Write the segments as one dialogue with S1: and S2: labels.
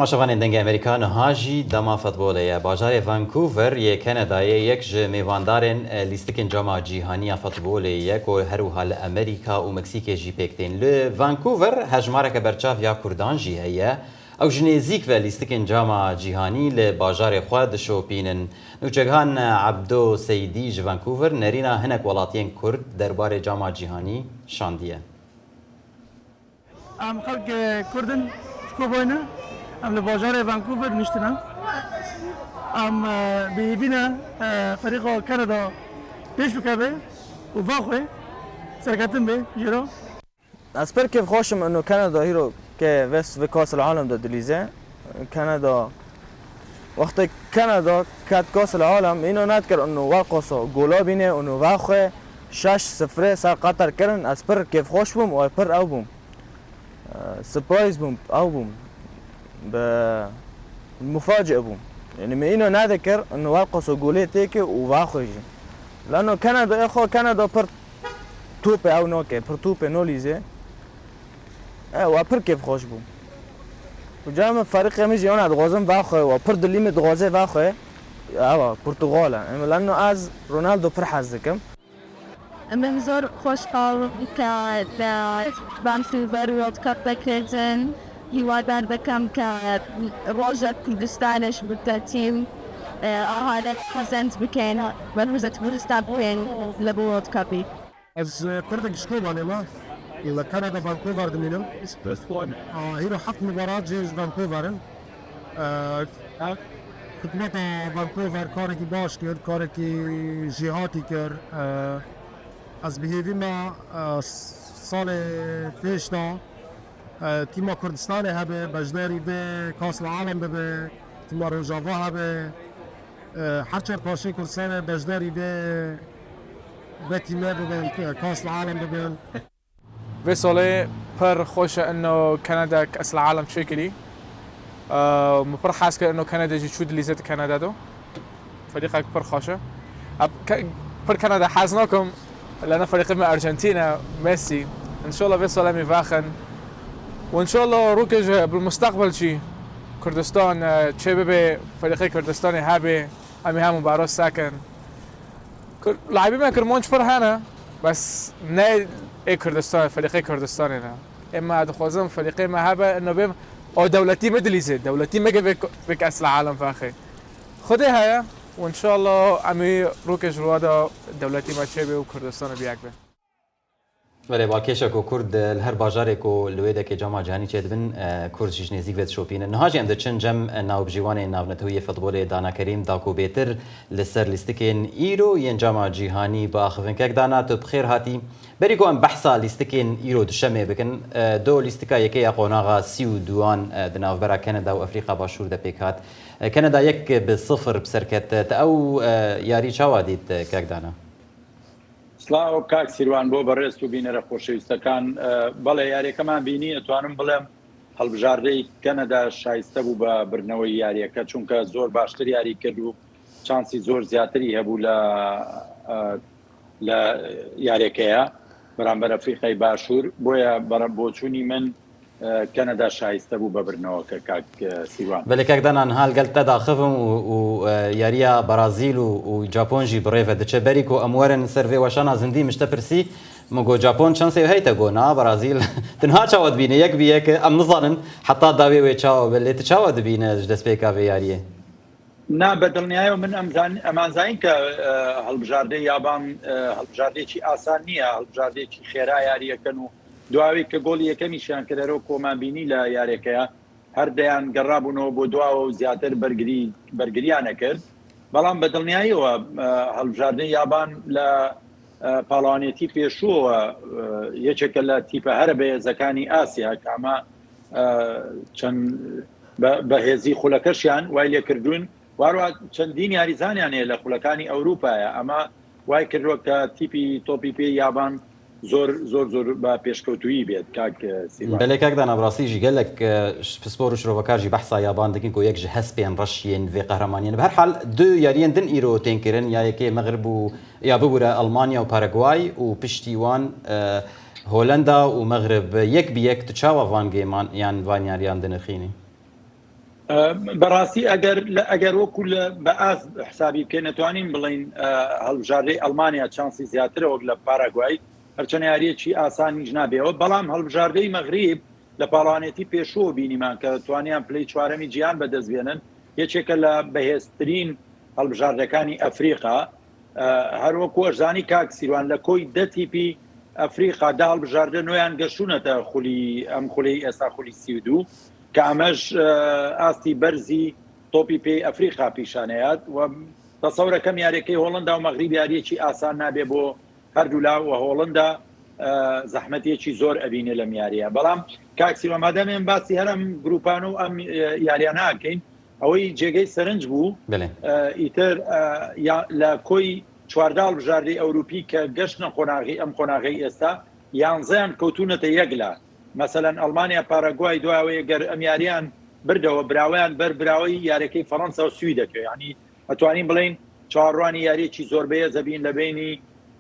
S1: Temaşevanên Dengê Amerîka niha jî dema futbolê ye. Bajarê Vancouver yê Kenedayê yek ji mêvandarên lîstikên Cama Cîhanî ya Futbolê ye ku her wiha li Amerîka û Meksîkê jî pêk tên. Li Vancouver hejmareke berçav ya Kurdan jî heye. Ew ji nêzîk ve lîstikên Cama Cîhanî li bajarê xwe dişopînin. Nûçegihan Ebdo Seydî ji Vancouver nerîna hinek welatiyên Kurd derbarê Cama Cîhanî şandiye.
S2: Em xelkê Kurd in ji Kobanê ne. Em li bajarê Vancouver niştine. Em bi hêvî ne ferîqa Kanada pêş bikeve û vaxwe serketin bê jê re.
S3: Ez pir kêfxweş im ino Kanada hîro ke vê vê Kas El Alem de dilîze. Kanada wextê Kanada ket Kas El Alem îno nedikir ino welqasa gola bîne ino vexwe Şeş sifrê ser Qeter kirin ez pir kêfxweş bûm û pir ew bûm surprise bûm ew bûm bi mufacî bûm yanî min îno nedikir ino welqaso golê têke û vexwe jî lano Kanada ê xwe Kanada pir topê ew nake pir topê nolîzê ew pir kêfxweş bûm û ca min ferîqê min jî ewna dixwazim vexwe û pir dilî min dixwaze vexwe Ewa Portugal e. Lano ez Ronaldo pir hez dikim.
S4: Min zor xweşhal bû ke li Vancouver World Cup vekirdin. Hîwadar dikim ke rojek Kurdistanê ji bo te tîm ahalet prezent bikin ve Kurdistan bikin li bo World Cupê.
S5: Ez kurdek ji Kobanê me li Kanada Vancouver dimînim. Îro heft mubarat jê ji Vancouver in. Hikûmeta Vancouver karekî baş kir, karekî jêhatî kir. Ez bi hêvî me salê pêş de tîma Kurdistanê hebe, beşdarî vê Kas Alem bibe, tîma Rojava hebe. Her çar parçeyên Kurdistanê beşdarî vê vê tîmê bibin, Kas Alem bibin.
S6: Vê salê pir xweş e ino Kanada Kas Alem çêkirî. Min pir hez kir ino Kanada jî çû dilîze di Kanada do. Ferîqek pir xweş e. Pir Kanada hez nakim lena ferîqê me Arjentîn e, Messi. Înşallah vê salê em ê vexin û înşallah rokê ji bil mustaqbel jî Kurdistan çê bibe ferîqê Kurdistanê hebe em ê hemû bero sekin. Laibê me Kirmanc pir hene bes ne ê Kurdistanê ferîqê Kurdistanê ne. Ê me dixwazim ferîqê me hebe ino bêm a dewletî me dilîzê dewletî me ge vê kes li alem fexê. Xwedê heye û înşallah em ê rokê ji roa de dewletî me çêbe û Kurdistanê bi yek be.
S1: Belê balkêş e ku Kurd li her bajarê ku li wê dekê Cama Cîhanî çêdibin Kurd jî ji nêzîk ve dişopînin. Niha jî em diçin cem navbijîwanê navnetewî yê futbolê Dana Kerîm da ku bêtir li ser lîstikên îro yên Cama Cîhanî biaxivin. Kek Dana tu bi xêr hatî. Berî ku em behsa lîstikên îro duşemê bikin do lîstika yekê ya qonaxa 32an di navbera Keneda û Efrîqa Başûr de pêk hat. Keneda yek bi sifir bi ser ket. Te ew yarî çawa dît kek Dana?
S7: سڵاو کاک سیروان بۆ بەڕێزت و بینەرە خۆشەویستەکان. بەڵێ یاریەکەمان بینی ئەتوانم بڵێم هەڵبژاردەی کەنەدا شایستە بوو بە بردنەوەی یاریەکە چونکە زۆر باشتر یاری کرد و چانسی زۆر زیاتری هەبوو لە لە یاریەکەیە بەرامبەر ئەفریقای باشوور بۆیە بەرە بۆچوونی من کەنەدا شایستە بوو بە بردنەوەکە کاک سیروان.
S1: بەلێ کاک دانا نها لگەل تە داخڤم و و یارییا بەرازیل و و جاپۆن ژی بڕێڤە دچە بەری کو ئەم وەرن سەر ڤێ وەشانا زندی مشتە پرسی من گۆ جاپۆن چەن سێو هەیتە گۆ نا بەرازیل تنها چاوە دبینە یەک بی یەک ئەم نزانن حەتا داوێ وێ چاوە بێ لێ ت چاوە دبینە ژ دەسپێکا ڤێ یاریێ.
S7: نا بە دڵنیایەوە من ئەمزان ئەمانزانین کە هەڵبژاردەی یابان هەڵبژاردەیەکی ئاسان نییە هەڵبژاردەیەکی خێرا یاریەکەن و دواوی کە گۆڵی یەکەمیشیان کرد هەرەو کۆمان بینی لە یارێکەیە هەر دەیان گەڕابوونەوە بۆ دواوە و زیاتر بەرگری بەرگریان نەکرد بەڵام بە دڵنیاییەوە هەڵبژاردەی یابان لە پاڵەوانێتی پێشووەوە یەکێکە لە تیپە هەرە بەهێزەکانی ئاسیا کامە چەند بەهێزی خولەکەشیان وای لێکردوون واروە چەندین یاریزانیان هەیە لە خولەکانی ئەوروپایە ئەمە وای کردووە کە تیپی تۆپی پێی یابان زۆر زۆر زۆر بە پێشکەوتوویی بێت کاک سیروان.
S1: بەلێ کاک دانا بەڕاستی ژی گەلەک پسپۆر و شرۆڤەکار ژی بەحسا یابان دکن کو یەک ژ هەسپێن ڕەش yên vê qehremaniyê ne. Bi her hal du yariyên din îro tên kirin ya yekê Mexrib û ya bibûre Elmanya û Paraguay û piştî wan Holenda û Mexrib yek bi yek tu çawa van gêman yan van yariyan dinirxînî?
S7: بەڕاستی ئەگەر لە ئەگەر وەکو لە بە ئاست حسابی بکەین نەتوانین بڵین هەڵبژاردەی ئەڵمانیا چانسی زیاترە وەک لە پاراگوای هەرچەند یاریەکی ئاسانیش نابێەوە بەڵام هەڵبژاردەی مەغریب لە پاڵانێتی پێشوو بینیمان کە توانیان پلەی چوارەمی جیهان بەدەست بێنن یەکێکە لە بەهێزترین هەڵبژاردەکانی ئەفریقا هەروەکو ئەشزانی کاک سیروان لە کۆی دە تیپی ئەفریقا دا هەڵبژاردە نوێیان گەشتونەتە خولی ئەم خولی ئێستا خولی 32 کە ئەمەش ئاستی بەرزی تۆپی پێی ئەفریقا پیشانەیات و تەسەورەکەم یاریەکەی هۆڵندا و مەغریب یاریەکی ئاسان نابێ بۆ هەردوولا و هۆڵندا زەحمەتێکی زۆر ئەبینێ لەم یاریە بەڵام کاک سیروان مادام ئێمە باسی هەر ئەم گروپان و ئەم یاریانە ئەکەین ئەوەی جێگەی سەرنج بوو ئیتر لە کۆی چواردە هەڵبژاردەی ئەوروپی کە گەشتنە قۆناغی ئەم قۆناغی ئێستا یانزەیان کەوتونەتە یەک لا مەسەلەن ئەڵمانیا پاراگوای دوایەوەی گەر ئەم یاریان بردەوە براوەیان بەر براوەی یاریەکەی فەڕەنسا و سوید دەکەوێت ینی ئەتوانین بڵین چاوەڕوانی یاریەکی زۆر بەهێزە بین لە بینی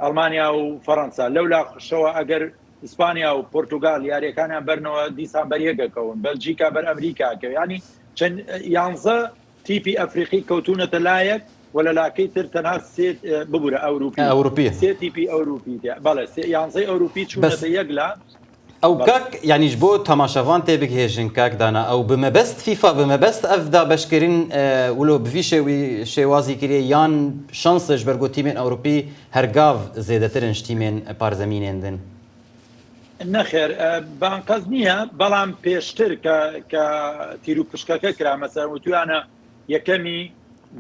S7: ئەڵمانیا و فەڕەنسا لەولا شەوە ئەگەر ئیسپانیا و پۆرتوگال یاریەکانیان بەرنەوە دیسان بەر یەکەکەون بەلجیکا بەر ئەمریکا کەوێ ینی چەند یانزە تیپی ئەفریقی کەوتونەتە لایەک و لە لاکەی تر تەنها سێ ببورە ئەوروپی
S1: ئەوروپی
S7: سێ تیپی ئەوروپی بەڵێ سێ یانزەی ئەوروپی چوونەتە یەک لا.
S1: ئەو کاک یانیش بۆ تەماشەڤان تێ بگهێژن کاک دانا ئەو بمەبەست فیفا بمەبەست ئەڤ دابەشکردن ولۆ بڤی شێوی شێوازی کریە یان شانسش بەرگۆ تیمێن ئەوروپی هەرگاڤ زێدەترن ژ تیمێن پارزەمینێن دن؟
S7: نەخێر بە ئەنقەست نییە بەڵام پێشتر کە کە تیروپشکەکە کرا مەسەلەن وتویانە یەکەمی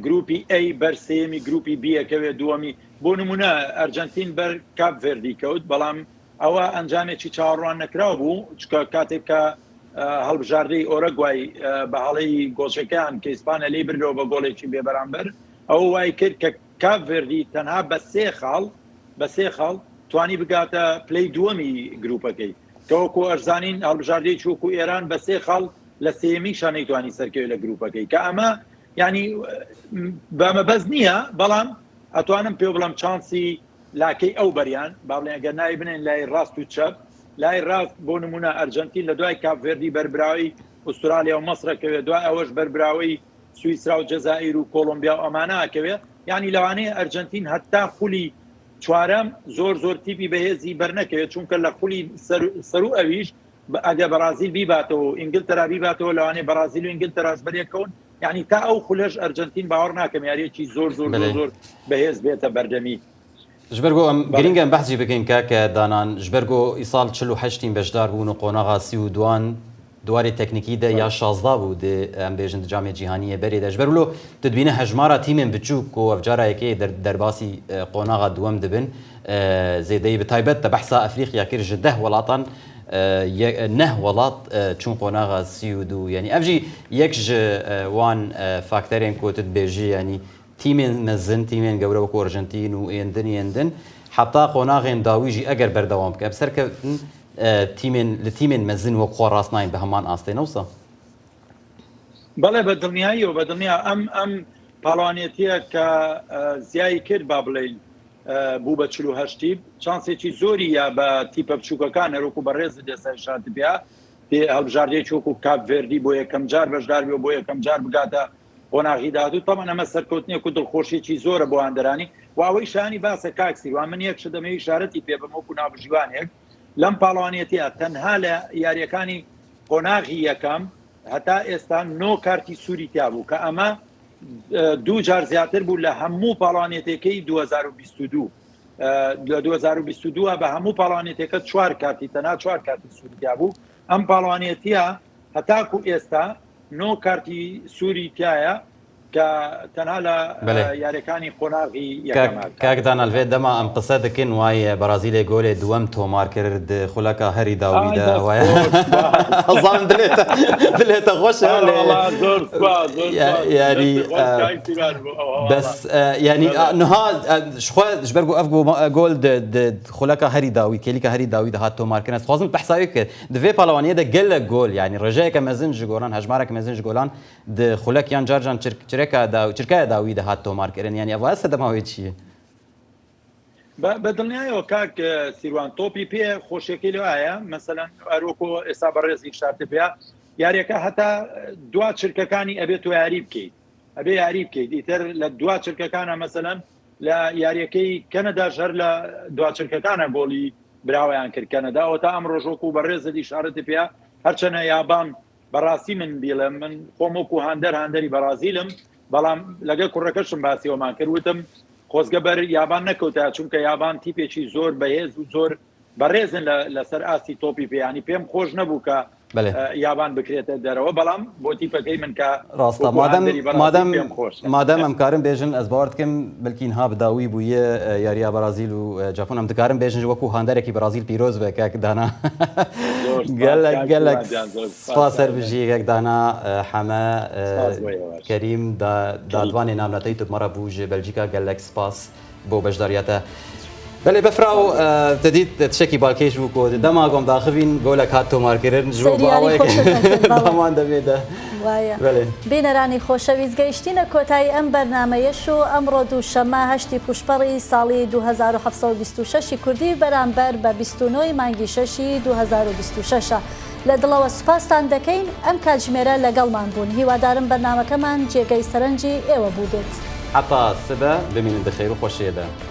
S7: گروپی A بەر سێیەمی گروپی B ئەکەوێت دووەمی بۆ نمونە ئەرجەنتین بەر کاپ ڤێردی کەوت بەڵام ئەوە ئەنجامێکی چاوەڕوان نەکراو بوو چکە کاتێک کە هەڵبژاردەی ئۆرەگوای بە هەڵەی گۆڵچەکەیان کە ئیسپانیا لێی بردەوە بە گۆڵێکی بێبەرامبەر ئەوە وای کرد کە کاپ ڤێردی تەنها بە سێ خاڵ بە سێ خاڵ توانی بگاتە پلەی دووەمی گروپەکەی کە وەکو ئەشزانین هەڵبژاردەیەکی وەکو ئێران بە سێ خاڵ لە سێیەمیشا نەیتوانی سەرکەوێت لە گروپەکەی کە ئەمە ینی بەمە بەس نییە بەڵام ئەتوانم پێ بڵم چانسی لاکەی ئەو بەریان با بڵێن ئەگەر ناوی بنێن لای ڕاست و چەپ لای ڕاست بۆ نمونە ئەرجنتین لە دوای کاپڤێردی بەربراوی ئوسترالیا و مەسرەکەوێت دوای ئەوەش بەربراوی سویسرا و جەزائیر و کۆڵۆمبیا و ئەمانە ئەکەوێ یانی لەوانەیە ئەرجەنتین هەتا خولی چوارەم زۆر زۆر تیپی بەهێزی بەرنەکەوێت چونکە لە خولی سەرو ئەویش ئەگە بەرازیل بیباتەوە و ئینگلتەرا بیباتەوە لەوانەیە بەرازیل و ئینگلتەراش بەرێکەون یعنی تا ئەو خولەش ئەرجەنتین باوەڕ ناکەم یاریەکی زۆر زۆر زۆر زۆر بەهێز بێتە بەردەمی.
S1: ژبەر گۆ ئەم گرینگە ئەم بەحسی بکەین کاک دانان ژبەر گۆ ئیساڵ 48 تیم بەشدار بوون و قۆناغا 32 دوارێ تەکنیکی دە یا 16 بوو دێ ئەم بێژن جامێ جیهانیە بەرێ دە ژبەر لۆ تدبینە هەژمارا تیمێن بچووک کۆ ئەڤجارا یەکێ دەرباسی قۆناغا دووەم دبن زێدەی بە تایبەت تە بەحسا ئەفریقیا کرد ژ دە وڵاتان نە وڵات چوون قۆناغا 32 یعنی ئەڤژی یەک ژ وان فاکتەرێن کۆتت بێژی یعنی تیمێن مەزن، تیمێن گەورە وەکو ئەرژەنتین و ئێندن ئێندن حەتا قۆناغێن داوی ژی ئەگەر بەردەوام بکە بسەرکەوتن تیمێن لە تیمێن مەزن وەک خوا ڕاست ناین بە هەمان ئاستێ نەوسا.
S7: بەڵێ بە دڵنیاییەوە بە دڵنیا ئەم ئەم پاڵەوانێتیە کە زیای کرد با بڵێین بوو بە 48 تیپ چانسێکی زۆری یا بە تیپە بچووکەکان هەروەکو بەڕێزت ئێستا ئیشارەت پێ پێ هەڵبژاردەیەکی وەکو کاپ ڤێردی بۆ یەکەم جار بەشدار بێ و بۆ یەکەم جار بگاتە قۆناغی داهاتوو تەبعەن ئەمە سەرکەوتنێک و دڵخۆشیەکی زۆرە بۆ هاندەرانی و ئەوەی شایانی باسە کاک سیروان من یەک شت دەمەوێت ئیشارەتی پێ بەم وەکو ناوبژیوانێک لەم پاڵەوانیەتیە تەنها لە یاریەکانی قۆناغی یەکەم هەتا ئێستا نۆ کارتی سووری تیا بوو کە ئەمە دوو جار زیاتر بوو لە هەموو پاڵەوانێتەکەی 2022 لە 2022 بە هەموو پاڵەوانێتەکە چوار کارتی تەنها چوار کارتی سووری تیا بوو ئەم پاڵەوانێتیە هەتاکو ئێستا نۆ کارتی سووری تایە کە تەنها لە یاریەکانی قۆناغی یەکەمە.
S1: کاک دانال ڤێ دەما ئەم قسە دکن وای بەرازیلێ گۆلێ دووەم تۆمار کرد خولەکا هەری داوی دە وای ئەزانم دلێتە دلێتە خۆشە یاری بەس یعنی نها شخوا ژبەر گو ئەف گۆل خولەکا هەری داوی کێلیکا هەری داوی دەهات تۆمارکردن ez dixwazim behsa wê bike di vê palewaniyê de gelek gol yanî rêjeyeke mezin ji golan hejmareke mezin ji golan di xulek yan car can çireka dawî çirkaya dawî de hat tomarkirin yanî ev sedema wê çi ye?
S7: بە دڵنیایەوە کاک سیروان تۆپی پێ خۆشیەکەی لەوایە مەسەلەن هەروەکو ئێستا بەڕێزی شارتە پێ. یاریەکە هەتا دوا چرکەکانی ئەبێت تۆ یاری بکەیت ئەبێ یاری بکەیت ئیتر لە دوا چرکەکانە مەسەلەن لە یاریەکەی کەنەداش هەر لە دوا چرکەکانە گۆڵی براوەیان کرد کەنەدا ئەوە تا ئەم ڕۆژۆک و بەڕێزت ئیشارەتی پێ هەرچەنە یابان بەڕاستی من بیڵێم من خۆم وەکو هاندەر هاندەری بەڕازیلم بەڵام لەگەڵ کوڕەکەشم باسی ئەومان کرد وتم خۆزگە بەر یابان نەکەوتە چونکە یابان تیپێکی زۆر بەهێز و زۆر بەڕێزن لەسەر ئاستی تۆپی پێ ینی پێم خۆش نەبوو کە یابان بکرێتە دەرەوە بەڵام بۆ تیپەکەی من کە
S1: ڕاستە مادەم مادەم مادەم ئەم کارم بێژن ئەس باوەڕ دکەم بلکی نها بداوی بوویە یارییا بەرازیل و جاپۆن ئەم دکارم بێژن وەکو هاندەرێکی بەرازیل پیرۆز بێ کاک دانا گەلەک گەلەک سپاس هەر بژی کاک دانا حەمە کەریم دادوانێ نامنەتەی توبمەڕە بوو ژ بەلجیکا گەلەک سپاس بۆ بەشداریاتە بەلێ بەفراو تدیت تشتێکی بالکێش بوو کۆ دەما گۆم داخڤین گۆلەک هات تۆمارکردن ژ
S8: سەیری یاری خۆشت ئەکرد بەڵێ.
S1: هەمان دەمێ دە
S8: وایە.
S1: بەلێ.
S8: بینەرانی خۆشەویست گەیشتینە کۆتایی ئەم بەرنامەیەش و ئەمڕۆ دووشەممە هەشتی پوشپەڕی ساڵی 2726 ی کوردی بەرامبەر بە 29 ی مانگی شەشی 2026 ە. لە دڵەوە سوپاستان دەکەین ئەم کاتژمێرە لەگەڵمان بوون. هیوادارم بەرنامەکەمان جێگەی سەرنجی ئێوە بووبێت.
S1: حەتا سبە بمینن بخێر و خۆشیێ دە.